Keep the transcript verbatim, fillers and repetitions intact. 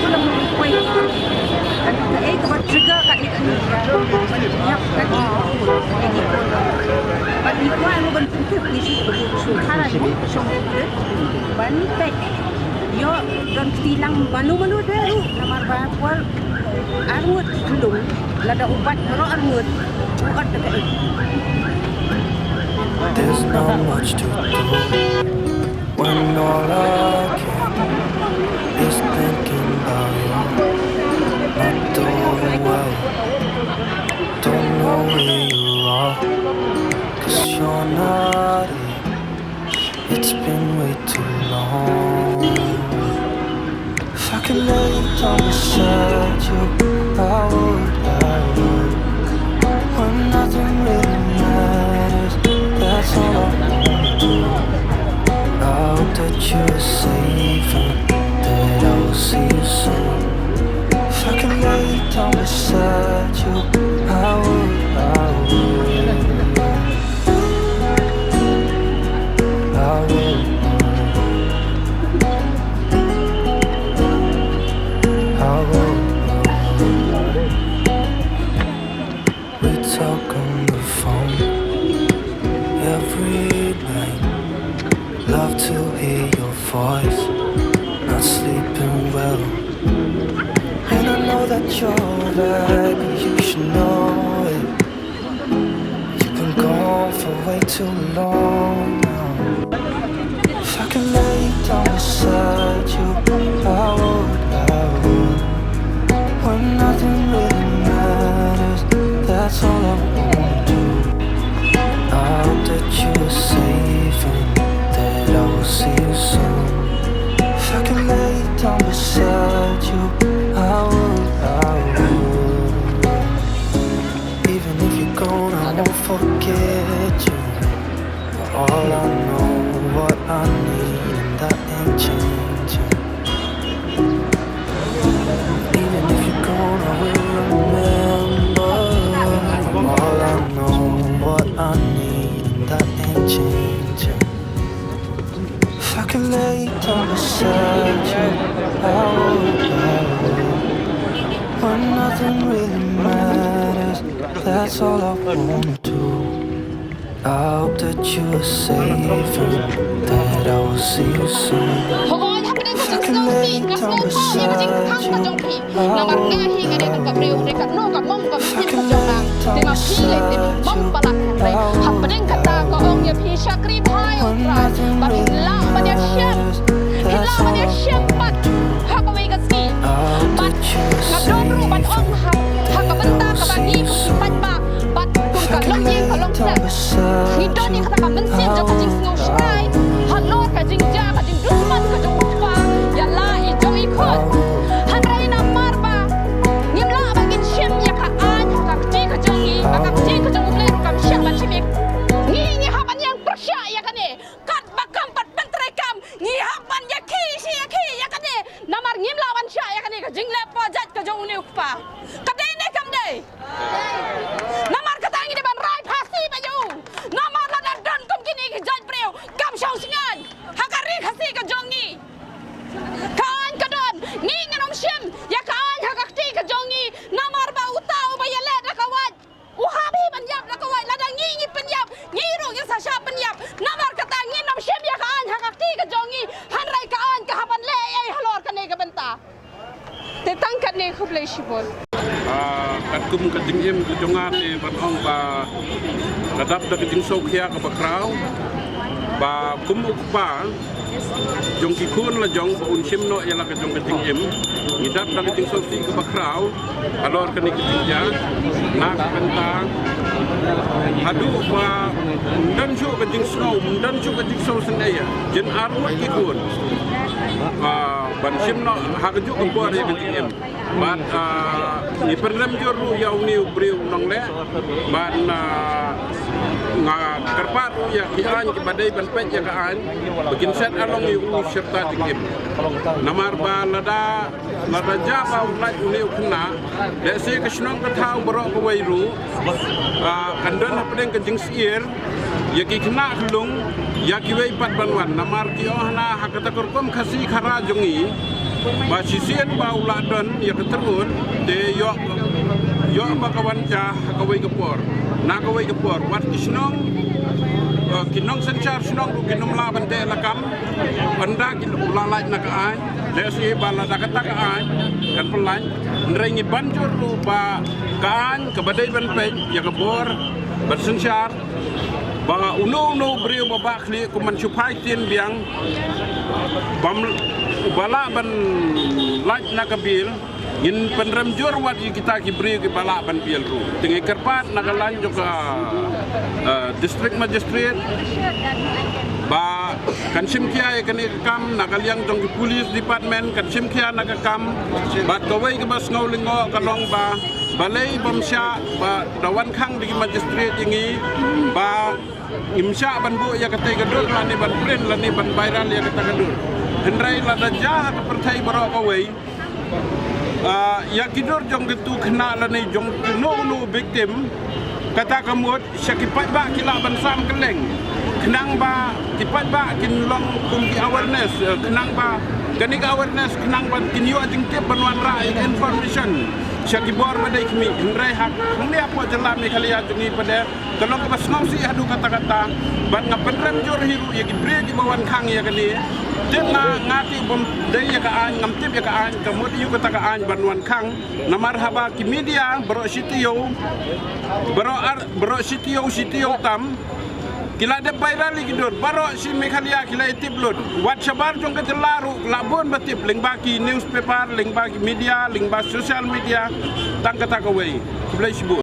Long ruh poi. Kan kaei kaba trigger kat ïa kane, ïa ban ïap kat ïa kane. Bad ngi kwah ruh ban pynkup ïa ki shu khara ïa ki shu ban peit. Ïoh don kti lang mano mano de ruh namar ba por arngut ki khlung lada u bat baroh arngut u ot da kaei. There's not much to do when all I can is thinking about you. Not doing well, don't know where you are, 'cause you're not here. It's been way too long. If I could lay down beside you, I would, I would. When nothing really matters, that's all I wanna do. I hope that you're safe and that I will see you soon. If I could lay down beside you, I would, I would. I will, I will. We talk on the phone every night. Love to hear your voice. Not sleeping well. And I know that you're right, but you should know it. You've been gone for way too long now. If I could lay down beside you, I would, I would. When nothing really matters, that's all I wanna do. I hope that you are safe and that I will see you soon. If I could lay down beside you, I would, I would. Even if you're gone, I won't forget you. All I know, what I need, and that ain't changing. Even if you're gone, I will remember. All I know, what I need, and that ain't changing. If I could lay down beside you, I would, I would. When nothing really matters, that's all I wanna do. I hope that you are safe and that I will see you soon. Hooid, hapdeng ka jingsngewsih nga sngewthuh ïa ka jingkhang ka jong phi. Namar nga hi nga dei tang ka briew, dei katno ka mong ka mynsiem ka jong nga. Te ma phi lei te mong palat hynrei hapdeng kata ka ong ïa phi shakri bha ïa U Trai ba phin lah ban ïashem. Phin lah ban ïashem pat ha kawei ka sngi. Bad nga don ruh ban ong ha, ha ka bynta kaba ngi kum ki paidbah bad kum ka longïing ka longsem, ngi don ïa kata ka mynsiem jong ka jingsngew shrai halor ka jingjia ka jingdusmon ka jong u kpa ïa la i jong i khun. Hynrei namar ba ngim lah ba ngin shim ïa ka aiñ ha ka kti ka jong ngi, ha ka kti ka jong U Blei ruh kam shah ban shim ïa ngi. Ngi hap ban ïeng pyrshah ïa kane. Katba kam pat ban treikam ngi hap ban ïakhih shi ïakhih ïa kane. Namar ngim lah ban shah ïa kane ka jingleh pajait ka jong une u kpa. Ka dei ne kam dei? Namar kata ngi dei ban rai phasi bad ïa u. Namar lada don kum kine ki jait briew kam shong sngewbha ha ka ri Khasi ka jong ngi. Ka aiñ ka don, ngi ngin ym shim ïa ka aiñ ha ka kti ka jong ngi. Namar ba uta uba ïaleh da ka wait u hap hi ban ïap da ka wait, lada ngi ngi pynïap ngi ruh ngin sa shah pynïap. Namar kata ngin ym shim ïa ka aiñ ha ka kti ka jong ngi. Hynrei ka aiñ ka hap ban leh ei ei halor kane ka bynta. Te tang katne, khublei shibun. Ah, katkum ka jingim ka jong nga te ban ong ba ka dap da ka jingsngewkhia kaba khraw ba kum u kpa jong ki khun la jong ba un shim noh ïa la ka jong ka jingim. Ngi dap da ka jingsngewsih kaba khraw halor kane ka jingjia na ka bynta haduh ba ym don shuh ka jingsngew, ym don shuh ka jingsngewsynei ïa jin arngut ki khun. Ah, ban shim noh ha kajuh ka por ïa ka jingim. Bad, ah, ngi pynrem jur ruh ïa une u briew u nongleh. Bad, ah, nga kyrpad ruh ïa ki aiñ kiba dei ban peit ïa ka aiñ ba kin set along ïa u shirta jingim. Namar ba lada, lada jia ba u lait une u khynnah, lehse ka shnong ka thaw baroh kawei ruh, ah, kan don hapdeng ka jingsyier ïa ki khynnah khyllung, ïa kiwei pat ban wan. Namar ki ong hana ha kata ka rukom Khasi Khara jong ngi, Ba shisien ba u la don ïa ka tyrhun te ïoh, ïoh ba ka wan sha ha kawei ka por, na kawei ka por wat ki shnong, eh, ki nongsynshar shnong ruh kin ym lah ban teh lakam. Ynda ki u la lait na ka aiñ, lehse ba lada kata ka aiñ kan pynlait, hynrei ngi ban jur ruh ba ka aiñ kaba dei ban peit ïa ka bor ban synshar, ba uno uno u briew ba bah khlieh kum ban shu phai ktien biang, bym, ba lah ban lait na ka bill, ngin pynrem jur wat ïa kita ki briew kiba lah ban bill ruh. Te ngi kyrpad na ka lain jong ka, eh, District Magistrate ba kan shim khia ïa kane ka kam, na ka liang jong ki Police Department kan shim khia na ka kam. Bad kawei kaba sngew lyngngoh ka long ba balei bym shah ba da wan khang da ki magistrate ïa ngi, ba ngim shah ban buh ïa katei ka dur lane ban print lane ban viral ïa kata ka dur. Hynrei lada jia ha ka pyrthei baroh kawei, ah, ïa ki dur jong kitu khynnah lane jong kino kino victim, kata ka mut sha ki paidbah ki lah ban sam kylleng, khnang ba ki paidbah kin long kum ki awareness, eh, khnang ba kane ka awareness khnang ba kin ïoh jingtip ban wanrah ïa ka information sha ki bor ba dei khmih. Hynrei ha hangne hapoh jylla Meghalaya jong ngi pat de ka long kaba sngewsih haduh katta katta. Bad nga pynrem jur hi ruh ïa ki briew kiba wan khang ïa kane. Tip nga, nga tip bym dei ïa ka aiñ, ngam tip ïa ka aiñ, ka mut ïa kata ka aiñ ban wan khang. Namar haba ki media baroh shi taïew, baroh ar, baroh shi taïew shi taïew tam ki la dep viral ïa ki dur, baroh shi Meghalaya ki la ïa tip lut. Wat shabar jong ka jylla ruh la bun ba tip, lyngba ki newspaper, lyngba ki media, lyngba social media. Tang kata kawei. Khublei shibun.